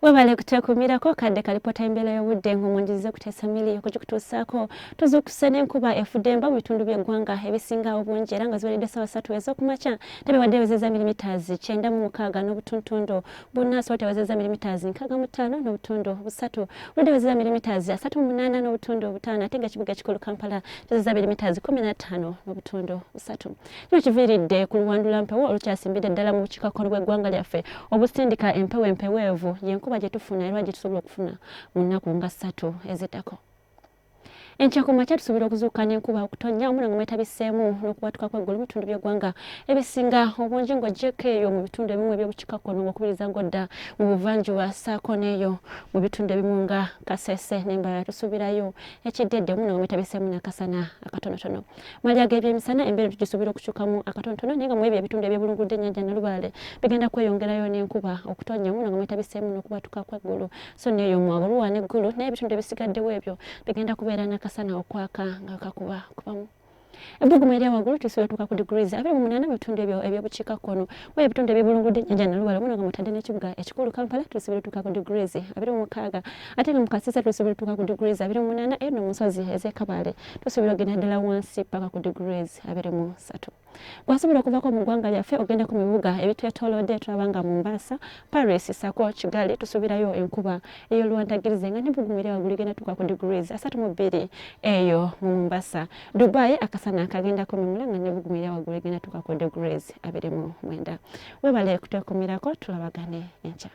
Webale kutekumirako kadde kalipota embeera y'obudde ng'omwanjiriza kuteesa mili okugikutuusaako. Tuzuukuse n'enkuba efudemba mu bitundu by'eggwanga ebisinga obungi era nga ziweredde ssaawa ssatu ez'okumakya. Tebewadde ewezezza milimitaazi 96.4, Soroti ewezezza milimitaazi 65.3, Lwadde ewezezza milimitaazi 38.5, ate nga ekibuga ekikulu Kampala kiwezezza milimitaazi 15.3. Kino kiviiridde ku luwandula mpewo olukyasimbidde ddala mu bukiikakkono bw'eggwanga lyaffe obusindika empewo empeweevu y'enkuba gye tufuna era gye tusobola okufuna mu nnaku nga ssatu eziddako. Enkya ku makya tusuubira okuzuukuka n'enkuba okutonnya omuliro nga mwetabiseemu n'okubwatuka kw'eggulu mu bitundu by'eggwanga ebisinga obungi ng'oggyeko eyo mu bitundu ebimu eby'obukiikakkono ng'okubiriza ng'odda mu buvanjuba ssaako n'eyo mu bitundu ebimu nga Kasese n'Embalala tusuubirayo ekiddedde omuno nga mwetabiseemu n'akasana akatonotono. Malya g'ebyemisana embeera tugisuubira okukyukamu akatonotono naye nga mu ebyo ebitundu ebyebulungudde ennyanja Nalubaale bigenda kweyongerayo n'enkuba okutonnya muno nga mwetabiseemu n'okubwatuka kw'eggulu so n'eyo mu Arua ne Gulu naye ebitundu ebisigaddewo ebyo bigenda kubeera n'akasana okwaka nga kakuba kubamu. Ebbugumu erya waggulu tusobola tuuka ku degrees 28 mu bitundu ebyo eby'obukiikakkono. Mu ebitundu ebyebulungudde ennyanja Nalubaale muno nga mutadde n'ekibuga ekikulu Kampala tusobola tuuka ku degrees 26, ate nga mu Kasese tusobola tuuka ku degrees 28, eyo no mu nsozi ez'e Kabale tusobola ogenda ddala wansi paka ku degrees 23. Gwasobola okuvako mu ggwanga lyaffe ogendako mu bibuga ebitwetoolodde tulaba nga Mombasa, Paris sako Kigali tusuubirayo enkuba ey'oluwandagirize nga n'ebbugumu erya waggulu ligenda tuuka ku degrees 32 eyo mu Mombasa. Dubai akasana kagenda kumemula nga n'ebbugumu erya waggulu ligenda tuuka ku degrees 29. Webale kutwekumirako, tulabagane enkya.